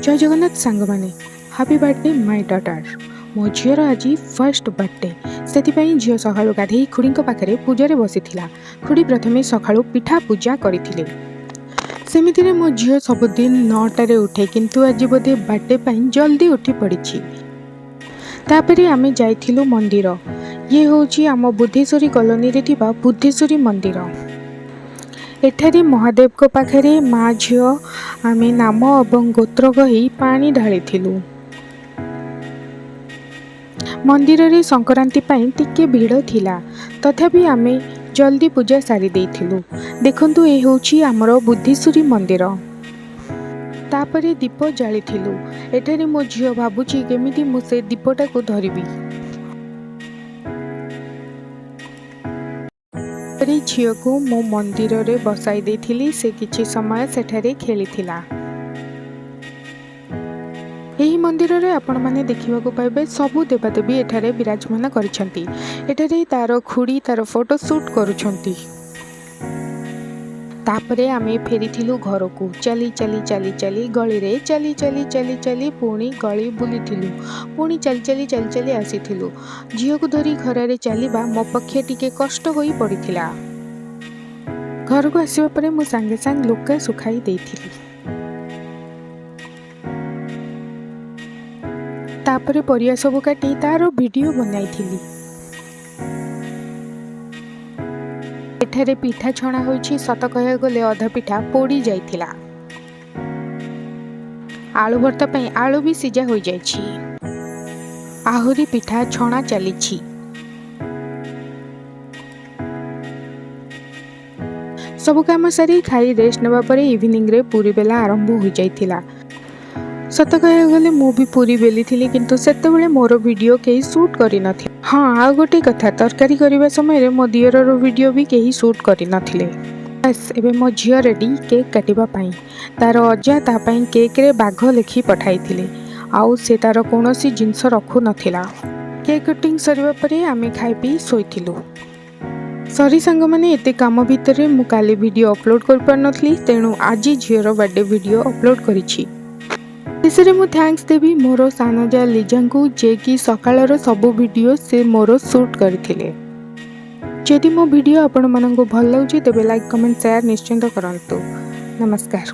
ଜୟ ଜଗନ୍ନାଥ ସାଙ୍ଗମାନେ। Happy birthday, my daughter. ମୋ ଝିଅର ଆଜି ଫାର୍ଷ୍ଟ ବାର୍ଥଡେ। ସେଥିପାଇଁ ଝିଅ ସକାଳୁ ଗାଧେଇ ଖୁଡ଼ିଙ୍କ ପାଖରେ ପୂଜାରେ ବସିଥିଲା। ଖୁଡ଼ି ପ୍ରଥମେ ସକାଳୁ ପିଠା ପୂଜା କରିଥିଲେ। ସେମିତିରେ ମୋ ଝିଅ ସବୁଦିନ 9ଟାରେ ଉଠେ, କିନ୍ତୁ ଆଜି ବୋଧେ ବାର୍ଥଡେ ପାଇଁ ଜଲ୍ଦି ଉଠି ପଡ଼ିଛି। ତାପରେ ଆମେ ଯାଇଥିଲୁ ମନ୍ଦିର। ଇଏ ହେଉଛି ଆମ ବୁଦ୍ଧେଶ୍ୱରୀ କଲୋନୀରେ ଥିବା ବୁଦ୍ଧେଶ୍ୱରୀ ମନ୍ଦିର। ଏଠାରେ ମହାଦେବଙ୍କ ପାଖରେ ମା ଝିଅ ଆମେ ନାମ ଏବଂ ଗୋତ୍ର କହି ପାଣି ଢାଳିଥିଲୁ। ମନ୍ଦିରରେ ସଂକ୍ରାନ୍ତି ପାଇଁ ଟିକେ ଭିଡ଼ ଥିଲା, ତଥାପି ଆମେ ଜଲ୍ଦି ପୂଜା ସାରି ଦେଇଥିଲୁ। ଦେଖନ୍ତୁ, ଏ ହେଉଛି ଆମର ବୁଦ୍ଧେଶ୍ୱରୀ ମନ୍ଦିର। ତାପରେ ଦୀପ ଜାଳିଥିଲୁ। ଏଠାରେ ମୋ ଝିଅ ଭାବୁଛି କେମିତି ମୁଁ ସେ ଦୀପଟାକୁ ଧରିବି। ତାପରେ ଝିଅକୁ ମୁଁ ମନ୍ଦିରରେ ବସାଇ ଦେଇଥିଲି। ସେ କିଛି ସମୟ ସେଠାରେ ଖେଳିଥିଲା। ଏହି ମନ୍ଦିରରେ ଆପଣମାନେ ଦେଖିବାକୁ ପାଇବେ, ସବୁ ଦେବାଦେବୀ ଏଠାରେ ବିରାଜମାନ କରିଛନ୍ତି। ଏଠାରେ ତାର ଖୁଡ଼ି ତାର ଫଟୋ ସୁଟ୍ କରୁଛନ୍ତି। ତାପରେ ଆମେ ଫେରିଥିଲୁ ଘରକୁ। ଚାଲି ଚାଲି ଚାଲି ଚାଲି, ଗଳିରେ ଚାଲି ଚାଲି ଚାଲି ଚାଲି, ପୁଣି ଗଳି ବୁଲିଥିଲୁ, ପୁଣି ଚାଲି ଚାଲି ଚାଲି ଚାଲି ଆସିଥିଲୁ। ଝିଅକୁ ଧରି ଖରାରେ ଚାଲିବା ମୋ ପକ୍ଷେ ଟିକେ କଷ୍ଟ ହୋଇ ପଡ଼ିଥିଲା। ଘରକୁ ଆସିବା ପରେ ମୁଁ ସାଙ୍ଗେ ସାଙ୍ଗେ ଲୁଗା ଶୁଖାଇ ଦେଇଥିଲି। ତାପରେ ପରିବା ସବୁ କାଟି ତାର ଭିଡ଼ିଓ ବନାଇଥିଲି। ଏଠାରେ ପିଠା ଛଣା ହୋଇଛି। ସତ କହିବାକୁ ଗଲେ ଅଧା ପିଠା ପୋଡ଼ି ଯାଇଥିଲା। ଆଳୁ ଭର୍ତ୍ତା ପାଇଁ ଆଳୁ ବି ସିଝା ହୋଇଯାଇଛି। ଆହୁରି ପିଠା ଛଣା ଚାଲିଛି। ସବୁ କାମ ସାରି ଖାଇ ରେଷ୍ଟ ନେବା ପରେ ଇଭିନିଂରେ ପୁରୀ ବେଲା ଆରମ୍ଭ ହୋଇଯାଇଥିଲା। ସତ କହିବାକୁ ଗଲେ ମୁଁ ବି ପୁରୀ ବେଲିଥିଲି, କିନ୍ତୁ ସେତେବେଳେ ମୋର ଭିଡ଼ିଓ କେହି ସୁଟ୍ କରିନଥିଲେ। ହଁ, ଆଉ ଗୋଟେ କଥା, ତରକାରୀ କରିବା ସମୟରେ ମୋ ଦିଅରର ଭିଡ଼ିଓ ବି କେହି ସୁଟ୍ କରିନଥିଲେ। ବାସ୍, ଏବେ ମୋ ଝିଅ ରେଡ଼ି କେକ୍ କାଟିବା ପାଇଁ। ତାର ଅଜା ତା ପାଇଁ କେକ୍ରେ ବାଘ ଲେଖି ପଠାଇଥିଲେ ଆଉ ସେ ତାର କୌଣସି ଜିନିଷ ରଖୁନଥିଲା। କେକ୍ କଟିଂ ସରିବା ପରେ ଆମେ ଖାଇ ପିଇ ଶୋଇଥିଲୁ। ସରି ସାଙ୍ଗମାନେ, ଏତେ କାମ ଭିତରେ ମୁଁ କାଲି ଭିଡ଼ିଓ ଅପଲୋଡ଼ କରିପାରିନଥିଲି, ତେଣୁ ଆଜି ଝିଅର ବାର୍ଥଡେ ଭିଡ଼ିଓ ଅପଲୋଡ଼ କରିଛି। ଶେଷରେ ମୁଁ thanks ଦେବି ମୋର ସାନ ଯା ଲିଜାଙ୍କୁ, ଯିଏକି ସକାଳର ସବୁ ଭିଡ଼ିଓ ସେ ମୋର ସୁଟ୍ କରିଥିଲେ। ଯଦି ମୋ ଭିଡ଼ିଓ ଆପଣମାନଙ୍କୁ ଭଲ ଲାଗୁଛି, ତେବେ ଲାଇକ୍, କମେଣ୍ଟ, ସେୟାର ନିଶ୍ଚିତ କରନ୍ତୁ। ନମସ୍କାର।